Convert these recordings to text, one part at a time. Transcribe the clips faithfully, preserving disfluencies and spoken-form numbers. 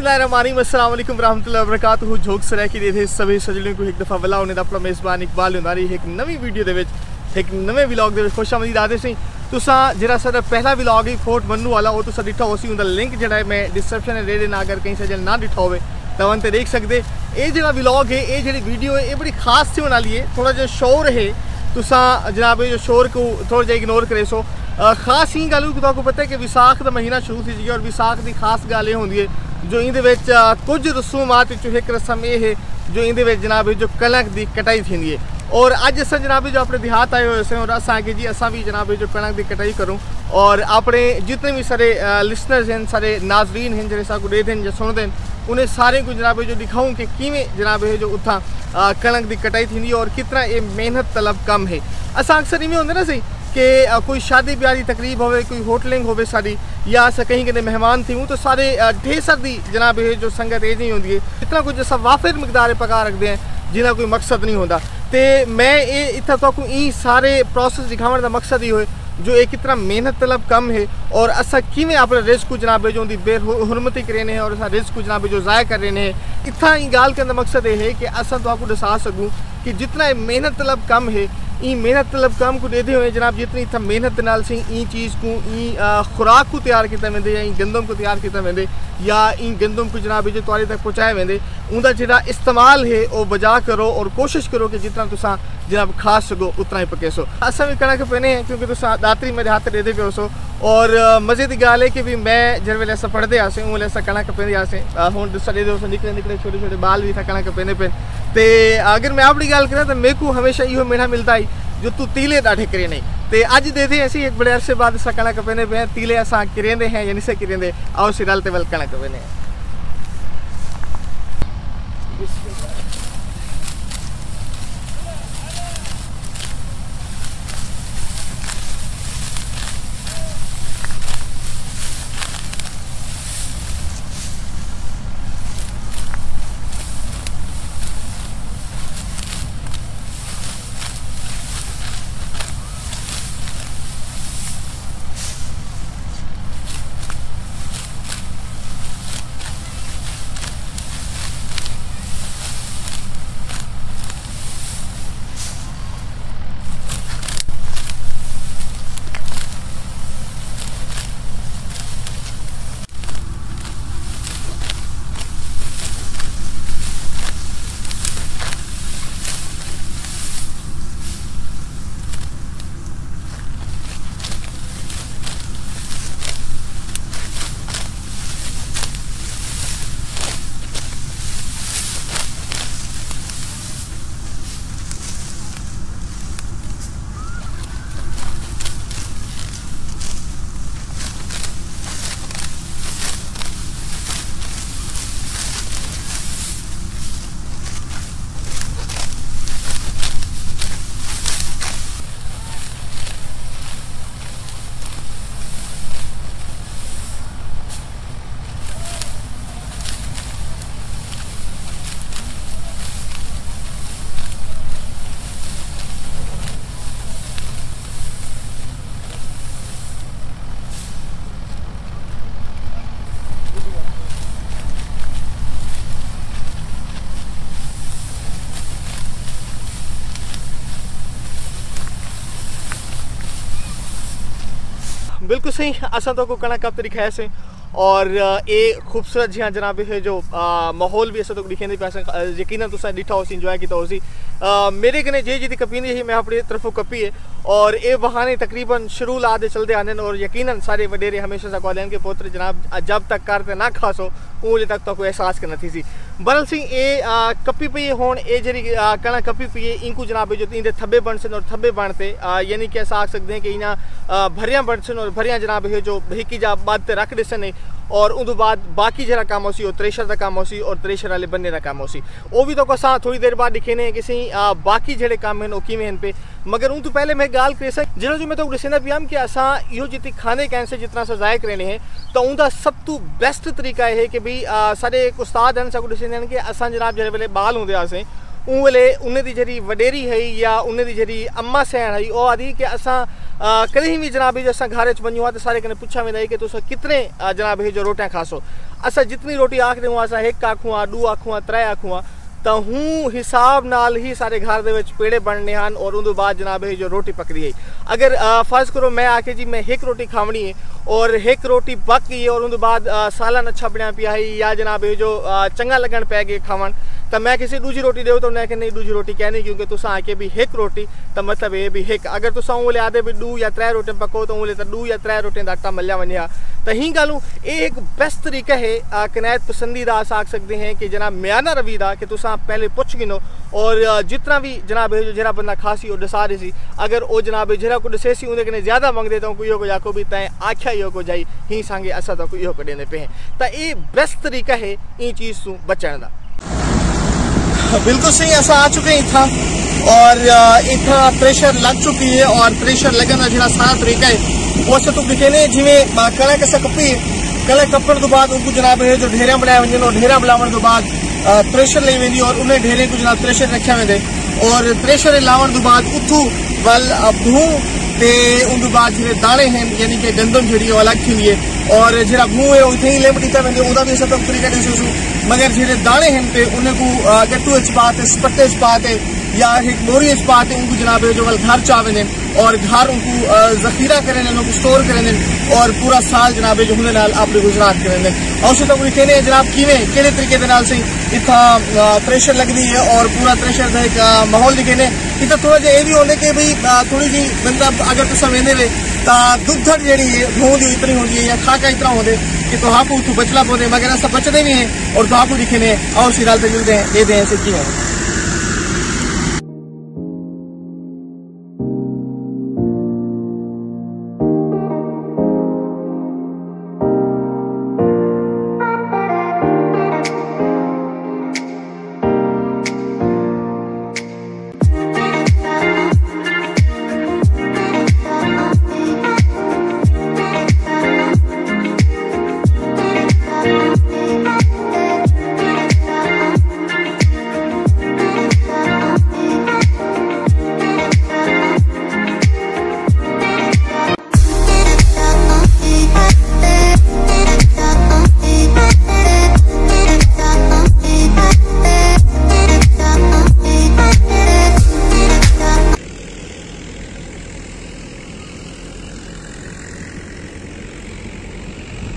بسم اللہ الرحمن الرحیم، السلام علیکم ورحمۃ اللہ وبرکاتہ۔ جھوک سرائیکی دے تھے سبھی سجݨیں کوں ہک دفعہ ولا انہیں دا اپݨا میزبان اقبال ہنداری ہک نویں ویڈیو دے وچ، ہک نویں ولاگ دے وچ خوش آمدید آہدے سئیں۔ تساں جیڑھا ساݙا پہلا ولاگ ہے فورٹ منو والا، او تساں ݙٹھا ہوسی، اوندا لنک جیڑھا ہے میں ڈسکرپشن اچ ݙے ݙینا، اگر کہیں سجݨ نہ ݙٹھا ہووے تاں ونڄ تے ݙیکھ سڳدے۔ اے جیڑھا ولاگ ہے، اے جیڑھی ویڈیو ہے، اے بڑی خاص تھیوݨ والی ہے، تھوڑا جیہا شور ہے، تساں جناب جو شور کوں تھوڑا جیہا اگنور کریسو۔ آ، خاص ایں ڳالھ کوں تہاکوں پتہ ہے کہ وساخ دا مہینہ شروع تھی چکیا، اور وساخ دی خاص ڳالھ اے ہوندی ہے جو ایندے وچ، آ، کجھ رسومات وچوں ہک رسم اے ہے جو ایندے وچ جناب جو کݨک دی کٹائی تھیندی ہے۔ اور اڄ اساں جناب جو اپݨے دیہات آئے ہوئے سے اور اساں آکھیا جی اساں وی جناب جو کݨک دی کٹائی کروں اور اپݨے جتنے وی سارے، آ، لسنرز ہن، سارے ناظرین ہن جیڑھے ساکوں ݙیہدن یا سݨدن، انہیں سارے کوں جناب جو ݙکھاؤں کہ کیویں جناب جو اتھاں، آ، کݨک دی کٹائی تھیندی ہے اور کتنا اے محنت طلب کم ہے۔ اساں اکثر ایویں ہوندے نا سئیں کہ، آ، کوئی شادی بیاہ دی تقریب ہووے، کوئی ہوٹلنگ ہووے ساݙی، یا اساں کہیں کنے مہمان تھیوں تو سارے، آ، ڈھیسر دی جناب ہے جو سنگت اے جئی ہوندی ہے، اتنا کچھ اساں وافر مقدار پکا رکھدے ہیں جنہاں کوئی مقصد نہیں ہوندا۔ تے میں اے اتھاں تہاکوں ایں سارے پروسیس ݙکھاوݨ دا مقصد ایہو ہے جو اے کتنا محنت طلب کم ہے اور اساں کیویں اپݨے رزق کوں جناب جو اوندی بے حرمتی کریندے ہیں اور اساں رزق کوں جناب جو ضائع کریندے ہیں۔ اتھاں ایں ڳالھ کرݨ دا مقصد اے ہے کہ اساں تہاکوں ݙسا سڳوں کہ جتنا اے محنت طلب کم ہے، ایں محنت طلب کم کوں ݙیہدے ہوئے جناب جتنی اتھاں محنت دے نال سئیں ایں چیز کوں، ایں، آ، خوراک کوں تیار کیتا ویندے یا ایں گندم کوں تیار کیتا ویندے یا ایں گندم کوں جناب جو تہاݙے تک پہنچایا ویندے، اوندا جیڑھا استعمال ہے او بجا کرو اور کوشش کرو کہ جتنا تساں جناب کھا سڳو اتنا ہی پکیسو۔ اساں وی کݨک پیندے ہیں کیونکہ تساں ݙاتری میݙے ہتھ ݙیہدے پئے ہوسو۔ اور، آ، مزے دی ڳالھ ہے کہ وی میں جیڑھے ویلے اساں پڑھدے ہاسے، اوں ویلے اساں کݨک پیندے ہاسے۔ آ، ہݨ تساں ݙیہدے ہوسو نکڑے نکڑے چھوٹے چھوٹے ٻال وی اتھاں کݨک پیندے پئن۔ تے اگر میں اپݨی ڳالھ کراں تاں میکوں ہمیشہ ایہو مینڑھا ملدا ہئی جو توں تیلے ݙاڈھے کریندیں۔ تے اڄ ݙیہدے ہسی ہک بڑے عرصے بعد اساں کݨک پیندے پئے ہیں، تیلے اساں کریندے ہیں یا نسے کریندے، آؤ اسی رل تے ول کݨک پیندے ہیں۔ بالکل صحیح، اساں تہاکوں کݨک کپتے ݙکھائے سے۔ اور، آ، اے خوبصورت جیہاں جناب ہے جو، آ، ماحول وی اساں تہاکوں ݙکھیندے پئے سے، آ، یقیناً تساں ݙٹھا ہوسی، انجوائے کیتا ہوسی۔ آ، میݙے کنے جے جیندی کپیندی ہئی، میں اپݨی طرفوں کپی ہے۔ اور اے بہانے تقریباً شروع لا دے چلدے آندن، اور یقیناً سارے وݙیرے ہمیشہ ساکوں آہدن کہ پتر جناب جب تک کر تے نہ کھاسو، اوں ویلے تک تہاکوں احساس کر نہ تھیسی۔ بہرحال سئیں، اے، آ، کپی پئی ہے ہݨ، اے جیڑھی، آ، کݨک کپی پئی ہے، اینکوں جناب ہے جو ایندے تھٻے بݨسن اور تھٻے بݨ تے، آ، یعنی کہ اساں آکھ سڳدے ہیں کہ انہاں، آ، بھریاں بݨسن اور بھریاں جناب ہے جو ہکی جا ٻدھ تے رکھ ݙیسن، اور اوندوں بعد باقی جیڑھا کم ہوسی او تریشر دا کم ہوسی اور تریشر والے بننے دا کم ہوسی۔ او وی تہاکوں اساں تھوڑی دیر بعد ݙکھیندے ہیں کہ سئیں، آ، باقی جیڑھے کم ہن او کیویں ہن پئے۔ مگر اوں توں پہلے میں ہک ڳالھ کریساں، جیڑھا جو میں تہاکوں ݙسیندا پیام کہ اساں ایہو جتی کھاندے کائنسے جتنا اساں ضائع کریندے ہیں، تاں اوندا سب توں بیسٹ طریقہ اے ہے کہ بھئی، آ، ساݙے ہک استاد ہن، ساکوں ݙسیندے ہن کہ اساں جناب جیڑھے ویلے ٻال ہوندے ہاسے، اوں ویلے انہیں دی جیڑھی وڈیری ہئی یا انہیں دی جیڑھی اماں سیݨ ہئی، او آہدی کہ اساں، آ، کݙہیں وی جناب جو اساں گھر وچ ونڄوں ہاں تے سارے کنے پچھا ویندا ہئی کہ تساں کتنے، آ، جناب جو روٹیاں کھاسو۔ اساں جتنی روٹی آکھدے ہوں، اساں ہک آکھوں ہاں، ݙو آکھوں ہاں، ترے آکھوں ہاں، تاں ہوں حساب نال ہی سارے گھر دے وچ پیڑے بݨݨے ہن اور اوندے بعد جناب جو روٹی پکدی ہئی۔ اگر، آ، فرض کرو میں آکھے جی میں ہک روٹی کھاوݨی ہے اور ہک روٹی پک ڳئی ہے اور اوندے بعد، آ، سالن اچھا بݨیا پیا ہے یا جناب جو، آ، چنڳا لڳݨ پئے ڳئے کھاوݨ، تاں میں کسے ݙوجھی روٹی ݙیو تاں انہیں آکھے نہیں، ݙوجھی روٹی کائنی، کیونکہ تساں آکھے بھی ہک روٹی، تاں مطلب اے بھی ہک۔ اگر تساں اوں ویلے آہدے بھی ݙو یا ترے روٹی پکو تاں اوں ویلے تاں ݙو یا ترے روٹی دا آٹا ملیا ونڄے ہا۔ تاں ہی ڳالھوں اے ہک بیسٹ طریقہ ہے، آ، قناعت پسندی دا اساں آکھ سڳدے ہیں کہ جناب میانہ روی دا کہ تساں پہلے پچھ گھنو اور، آ، جتنا بھی جناب ہے جو جیڑھا بندہ کھاسی او ݙسا ݙیسی۔ اگر او جناب جیڑھا کو ݙسیسی اوندے کنے زیادہ منگدے تاں کوئی ہو کو آکھو بھی تیں آکھیا ہی ہو کو جائی، ہی سانگے اساں تاں کوئی ہو کو ݙیندے پئے ہیں۔ تاں اے بیسٹ طریقہ ہے ایں چیز توں بچݨ دا۔ بالکل صحیح، اساں آ چکے ہیں اتھاں اور، آ، اتھاں تریشر لڳ چکی ہے اور تریشر لڳݨ دا جیڑھا سارا طریقہ ہے او اساں توں ݙکھینے۔ جیویں، آ، کݨک اساں کپی ہے، کݨک کپݨ توں بعد اوکوں جناب ہے جو ڈھیریاں بݨائے ونڄن اور ڈھیریاں بݨاوݨ توں بعد، آ، تریشر لئی ویندی اور انہیں ڈھیریں کوں جناب تریشر رکھیا ویندے اور تریشر لاوݨ توں بعد اتھوں ول، آ، بھوں تے اوندے بعد جیڑھے داݨے ہن، یعنی کہ گندم جیڑھی او الڳ تھیندی ہے اور جیڑھا بھوں ہے او اتھیں ہی لمب ݙتا ویندے، اوندا وی اساں تہاکوں طریقہ ݙسیسوں۔ مگر جیڑھے داݨے ہن تے انہیں کوں، آ، گٹو وچ پا تے، سپٹے وچ پا تے یا ہک ٻوری وچ پا تے اونکوں جناب ہے جو ول گھر چا ویندے اور گھر اونکوں، آ، ذخیرہ کریندے، اونکوں سٹور کریندے اور پورا سال جناب ہے جو اوندے نال اپݨی گزران کریندے۔ اساں تہاکوں ݙکھینے جناب کیویں، کیڑھے طریقے دے نال سئیں اتھاں، آ، تریشر لڳدی ہے اور پورا تریشر دا ہک، آ، ماحول ݙکھینے۔ اتھاں تھوڑا جیہا اے وی ہوندے کہ بھئی، آ، تھوڑی جیہی مطلب اگر تساں ویندے وے تاں ددھڑ جیڑھی ہے، بھوں دی اتنی ہوندی ہے یا کھاکا اتنا ہوندے کہ تہاکوں اتھوں بچݨا پوندے، مگر اساں بچدے وی ہیں اور تہاکوں ݙکھینے۔ آؤ اسی رل تے چلدے ہیں، ݙیکھدے ہیں اساں کیویں۔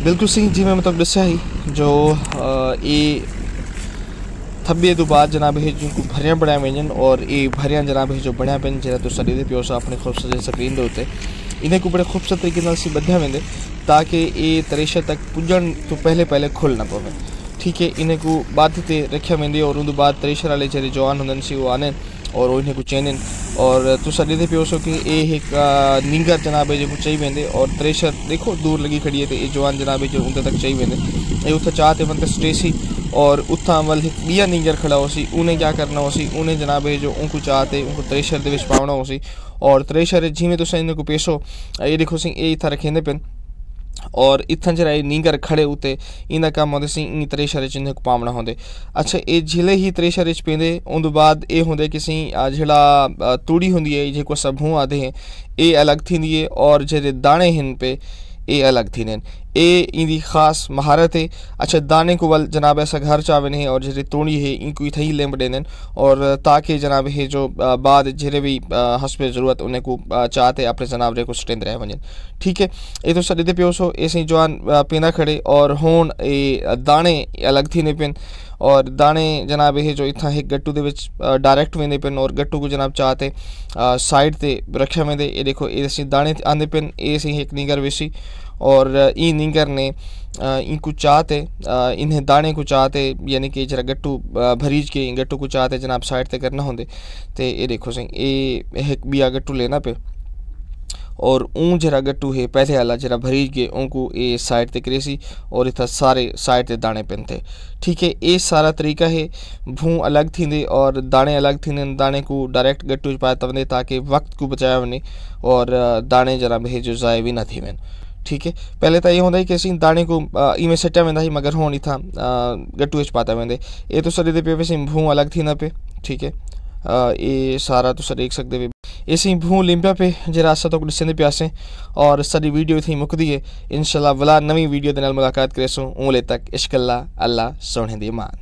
بالکل سئیں، جیویں میں تہاکوں ݙسیا ہئی جو، آ، اے تھٻے توں بعد جناب ہے جو کو بھریاں بݨائے ونڄن اور اے بھریاں جناب ہے جو بݨیا پن، جیڑھا تساں ݙیہدے پیو سو اپݨی خوبصورت سکرین دے اتے، انہیں کوں بڑے خوبصورت طریقے نال سی ٻدھیا ویندے تاکہ اے تریشر تک پڄݨ توں پہلے پہلے کھل نہ پوے۔ ٹھیک ہے، انہیں کوں ٻدھ تے رکھیا ویندے اور اوندے بعد تریشر والے جیڑھے جوان ہوندن سی او آندن اور او انہیں کوں چیندن۔ اور تساں ݙیہدے پیو سو کہ اے ہک، آ، نینگر جناب ہے جیکوں چائی ویندے اور تریشر ݙیکھو دور لڳی کھڑی ہے تے اے جوان جناب ہے جو اوندے تک چائی ویندے۔ اے اتھاں چا تے ونڄ تے سٹیسی اور اتھاں ول ہک ٻیا نینگر کھڑا ہوسی، اونے کیا کرݨا ہوسی، اونے جناب ہے جو اونکوں چا تے اونکوں تریشر دے وچ پاوݨا ہوسی۔ اور تریشر جیویں تساں انہیں کوں پیسو، اے ݙیکھو سئیں، اے اتھاں رکھیندے پن۔ اور اتھاں جیڑھا اے نینگر کھڑے اتے ایندا کم ہوندے سئیں، ایں تریشر اچ انہیں کوں پاوݨا ہوندے۔ اچھا، اے جھلے ہی تریشر اچ پیندے، اوندے بعد اے ہوندے کہ سئیں، آ، جیڑھا، آ، توڑی ہوندی ہے، جیکوں اساں بھوں آہدے ہیں، اے الڳ تھیندی ہے اور جیڑھے داݨے ہن پے، اے الڳ تھیندے ہن۔ اے ایندی خاص مہارت ہے۔ اچھا، داݨے کوں ول جناب اساں گھر چا ویندے ہیں اور جیڑھی توڑی ہے، اینکوں اتھاں ہی لمب ݙیندے ہن اور تاکہ جناب ہے جو، آ، بعد جیڑھے وی، آ، حسب ضرورت انہیں کوں، آ، چا تے اپݨے جناب دے کوں سٹیندے رہ ونڄن۔ ٹھیک ہے، اے تساں ݙیہدے پیو سو، اے سئیں جوان، آ، پیندا کھڑے اور ہݨ اے داݨے الڳ تھیندے پن اور داݨے جناب اے جو اتھاں ہک گٹو دے وچ، آ، ڈائریکٹ ویندے پن اور گٹو کوں جناب چا تے، آ، سائیڈ تے رکھیا ویندے۔ اے ݙیکھو، اے سئیں داݨے آندے پن، اے سئیں ہک نینگر ویسی اور، آ، ایں نینگر نے، آ، اینکوں چا تے، آ، انہیں داݨے کوں چا تے، یعنی کہ جیڑھا گٹو، آ، بھریج کے ایں گٹو کوں چا تے جناب سائیڈ تے کرݨا ہوندے۔ تے اے ݙیکھو سئیں، اے ہک ٻیا گٹو لیندا پئے اور اوں جیڑھا گٹو ہے پہلے آلا جیڑھا بھریج ڳئے، اونکوں اے سائیڈ تے کریسی اور اتھاں سارے سائیڈ تے داݨے پن تے۔ ٹھیک ہے، اے سارا طریقہ ہے۔ بھوں الڳ تھیندے اور داݨے الڳ تھیندے ہن۔ داݨے کوں ڈائریکٹ گٹو وچ پایا تاں ویندے تاکہ وقت کوں بچایا ونڄے اور، آ، داݨے جناب ہے جو ضائع وی نہ تھیون۔ ٹھیک ہے، پہلے تاں اے ہوندا ہئی کہ اسیں داݨے کوں، آ، ایویں سٹیا ویندا ہئی، مگر ہݨ اتھاں، آ، گٹو وچ پاتا ویندے۔ اے تساں ݙیہدے پئے وے سئیں، بھوں الڳ تھیندا پئے۔ ٹھیک ہے۔ اے سارا تساں ݙیکھ سڳدے وے۔ اے سئیں بھوں لیمبیا پے جیڑھا اساں تہاکوں ݙسیندے پیاسیں۔ اور ساݙی ویڈیو اتھیں مکدی ہے۔ انشاءاللہ ولا نویں ویڈیو دے نال ملاقات کریسوں۔ اوں ویلے تک عشق اللہ، اللہ سوہݨے دی امان۔